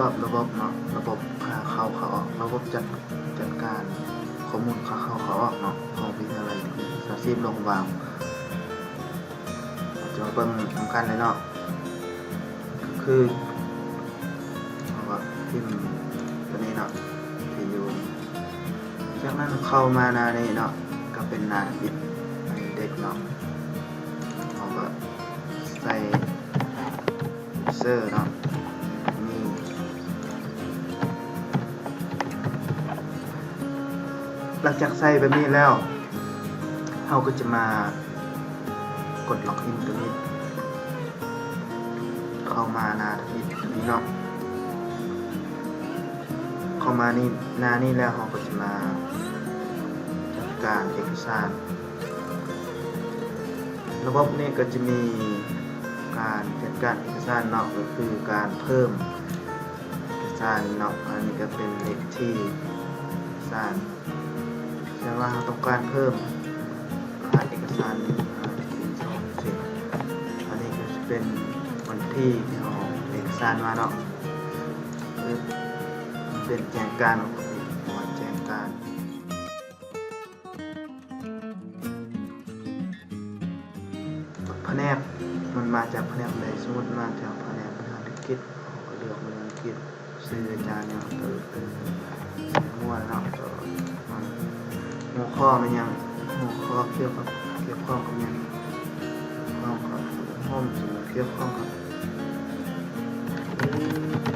ອບລະບົບເນາະ, ລະບົບຄ່າເຂົ້າຄ່າອອກ, ລະບົບຈັດ, ຈັດການຂໍ້ມູນຄ່າເຂົ້າຄ່າອອກເນາະ ຂອງວິທະຍາໄລວິຊາຊີບຫຼວງພະບາງ. ເຮົາຈະມາເບິ່ງນຳກັນເລີຍເນາະ, ກໍຄືເຮົາກໍພິມຕົວນີ້ເນາະ ທີ່ຢູ່ ຈາກນັ້ນເຂົ້າມາໜ້ານີ້ເນາະ ກໍເປັນໜ້າທຳອິດ ອັນນີ້ເດັກເນາະ, ເຮົາກໍໃສ່ເຊີເນາະ ນີ້. ຫຼັງຈາກໃສ່ແບບນີ້ແລ້ວ ເຮົາກໍຈະມາກົດລັອກອິນຕົວນີ້ ເຂົ້າມາໜ້າທຳອິດຕົວນີ້ເນາະ. ເຂົ້າມານີ້ ໜ້ານີ້ແລ້ວ ເຮົາກໍຈະມາຈັດການເອກະສານ. ລະບົບນີ້ກໍຈະມີການຈັດການເອກະສານເນາະ, ກໍຄືການເພີ່ມເອກະສານເນາະ, ອັນນີ້ກໍເປັນເລກທີເອກະສານ. ແຕ່ວ່າເຮົາຕ້ອງການເພີ່ມລະຫັດເອກະສານ ໜຶ່ງ ສອງ ສາມ ສີ່ ອັນນີ້ກໍຈະເປັນວັນທີທີ່ເຮົາເອກະສານມາເນາະ, ເປັນແຈ້ງການ ແຈ້ງການ. ພະແນກ ມັນມາຈາກພະແນກໃດ? ສົມມຸດມາຈາກພະແນກບໍລິຫານທຸລະກິດ ເຮົາກໍເລືອກບໍລິຫານທຸລະກິດ. ຊື່ອາຈານຫຍັງ? ເອີ ເອີ ໝວດເນາະ, ຫົວຂໍ້ແມ່ນຫຍັງ? ຫົວຂໍ້ກ່ຽວກັບ ກ່ຽວຂ້ອງກັບຫຍັງ? ກ່ຽວຂ້ອງກັບສັງຄົມ, ກ່ຽວຂ້ອງກັບ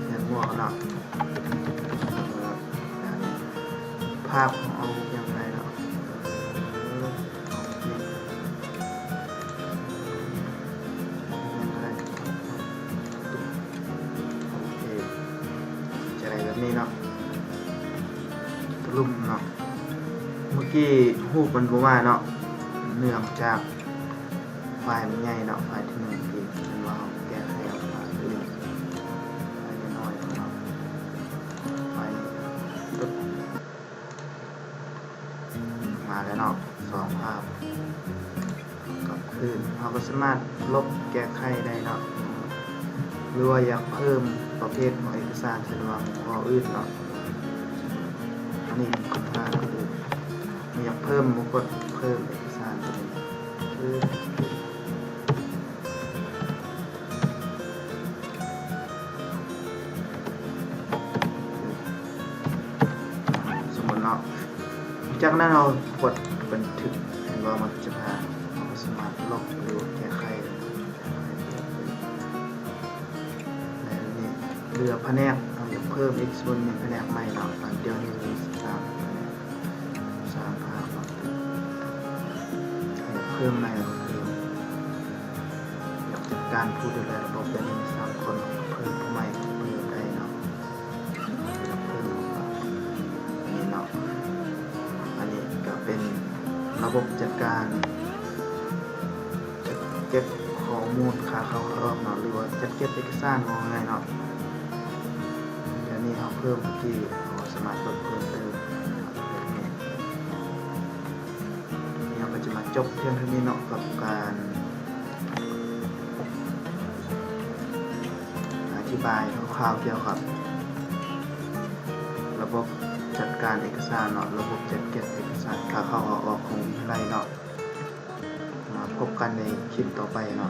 ຮຽນໝວກເນາະ. ພາບຂອງເຮົາຍັງບໍ່ໄດ້ເນາະ. ເອີ ຍັງບໍ່ໄດ້. ໂອເຄ ຈະໄດ້ແບບນີ້ເນາະ, ຕະລຸມເນາະ. ເມື່ອກີ້ຮູບມັນບໍ່ມາເນາະ, ເນື່ອງຈາກ ໄຟລ໌ມັນໃຫຍ່ເນາະ, ໄຟລ໌ທີໜຶ່ງທີ່ເຫັນວ່າເຮົາແກ້ໄຂເອົາໄຟລ໌ອື່ນ, ໄຟລ໌ນ້ອຍໆເນາະ, ໄຟລ໌ ມາແລ້ວເນາະ ສອງພາບ. ກໍຄືເຮົາກໍສາມາດລົບແກ້ໄຂໄດ້ເນາະ, ຫຼືວ່າຢາກເພີ່ມປະເພດຂອງເອກະສານ ເຊັ່ນວ່າຫົວຂໍ້ອື່ນເນາະ, ອັນນີ້ມີຄຸນຄ່າເນາະ, ຫຼືຢາກເພີ່ມ ເຮົາກົດເພີ່ມເອກະສານຕົວນີ້. ສົມມຸດເນາະ, ຈາກນັ້ນເຮົາກົດບັນທຶກ, ເຫັນບໍ່ ມັນຈະພາ ເຮົາສາມາດລົບ ຫຼືແກ້ໄຂໄດ້ແບບນີ້. ເຫຼືອພະແນກ ເຮົາຢາກເພີ່ມອີກສ່ວນໜຶ່ງພະແນກໃໝ່ເນາະ, ດຽວນີ້ມີສິບສາມ ສາມພາບເນາະ, ໃຫ້ເພີ່ມໃໝ່ເນາະ, ເພີ່ມ ຢາກຈັດການຜູ້ດູແລລະບົບ ແບບນີ້ສາມຄົນ, ເພີ່ມຜູ້ໃໝ່ ເພີ່ມໄດ້ເນາະ, ເພີ່ມນີ້ເນາະ. ອັນນີ້ກໍເປັນລະບົບຈັດການ ຈັດເກັບຂໍ້ມູນຄ່າເຂົ້າຄ່າອອກເນາະ ຫຼືວ່າຈັດເກັບເອກະສານ ເວົ້າງ່າຍເນາະ. ດຽວນີ້ເຮົາເພີ່ມເມື່ອກີ້ ເຮົາສາມາດເບິ່ງເພີ່ມເຕີມໄດ້. ດຽວເຮົາກໍຈະມາຈົບພຽງເທົ່ານີ້ເນາະ ກັບການອະທິບາຍຄ່າວໆກ່ຽວກັບລະບົບຈັດການເອກະສານເນາະ, ລະບົບຈັດເກັບເອກະສານຄ່າເຂົ້າຄ່າອອກຂອງວິທະຍາໄລເນາະ. ມາພົບກັນໃນຄລິບຕໍ່ໄປເນາະ.